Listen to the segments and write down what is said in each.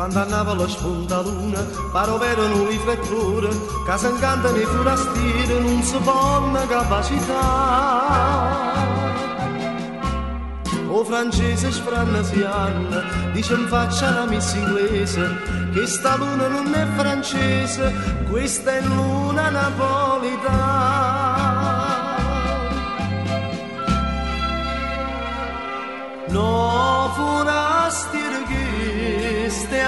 Quando a Napoli spunta luna, pare overo nu riflettore, che si incantano i forastieri, non si possono capacitare. O francese sfrannesiano dice in faccia alla miss inglese che sta luna non è francese, questa è luna napolitana. No forastiero che è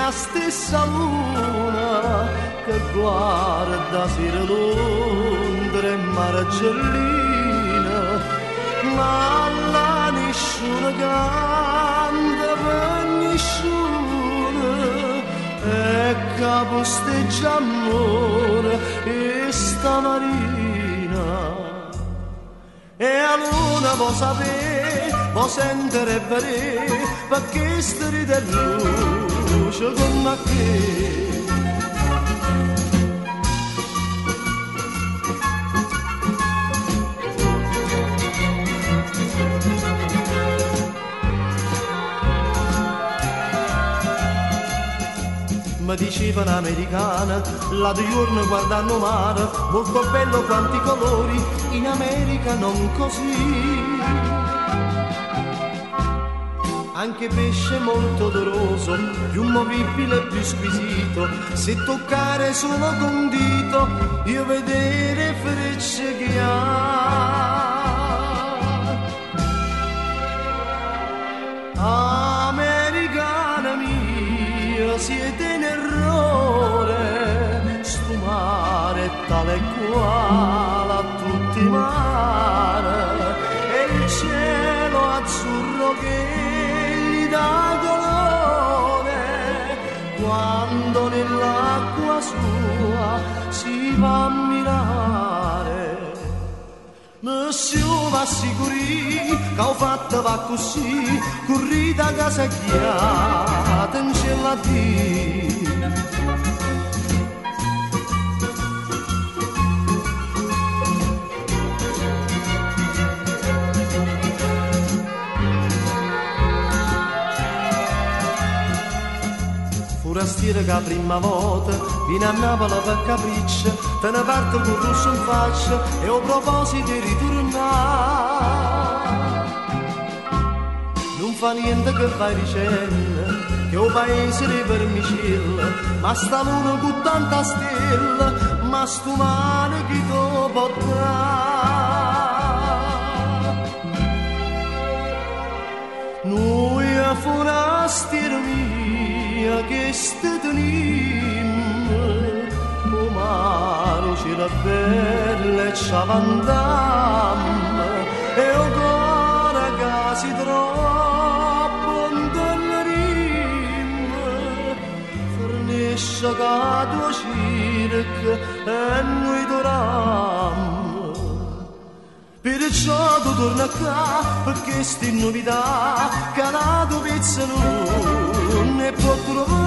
la stessa luna che guarda sera Londra e Margellina, ma là nessuno canta per nessuno e caposteggia amore e sta marina. E a luna vuol sapere, vuol sentire e vedere, perché stride luce come che. Mi diceva un'americana, l'altro giorno guardando mare, molto bello quanti colori, in America non così. Anche pesce molto odoroso, più movibile e più squisito, se toccare solo con dito, io vedere frecce che ha. Americana mia, siete in errore, sto mare è tale e quale a tutti i mare, e il cielo azzurro che gli dà colore, quando nell'acqua sua si va a mirare. Monsieur va sicuri che ho fatto va così, corrida casa chiata in cielo di. Forastiera che prima volta viene a Napoli per capriccio, te ne parte con rosso in faccia e ho proposito di ritornare. Non fa niente che vai dicendo, che o paese di vermicella, ma sta luna con tanta stella, ma sto male chi te potrà. Noi forastieri mia che stetenim, o mare c'è la bella e ci avandam, e ancora quasi troppo andarim, fornisce che tu circa e noi doram. Perciò tu torna qua, perché sti novità, che la tua pizza non ne può trovare.